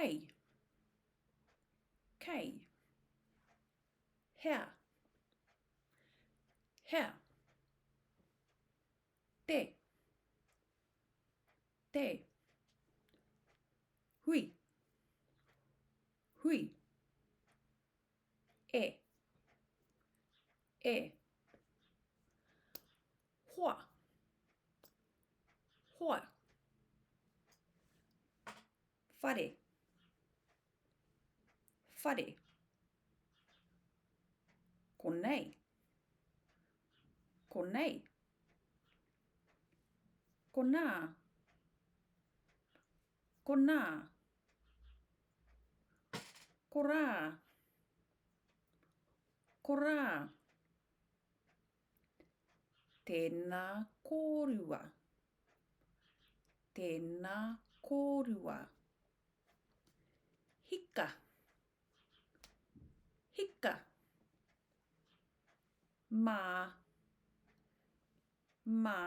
Kei. Kei. Hea. Hea. Te. Te. Hui. Hui. E. E. Hoa. Hoa. Whare. Whare. Konei. Konei. Konā. Konā. Korā. Korā. Tēnā kōrua. Tēnā kōrua. Hika. Hika. Mā. Mā.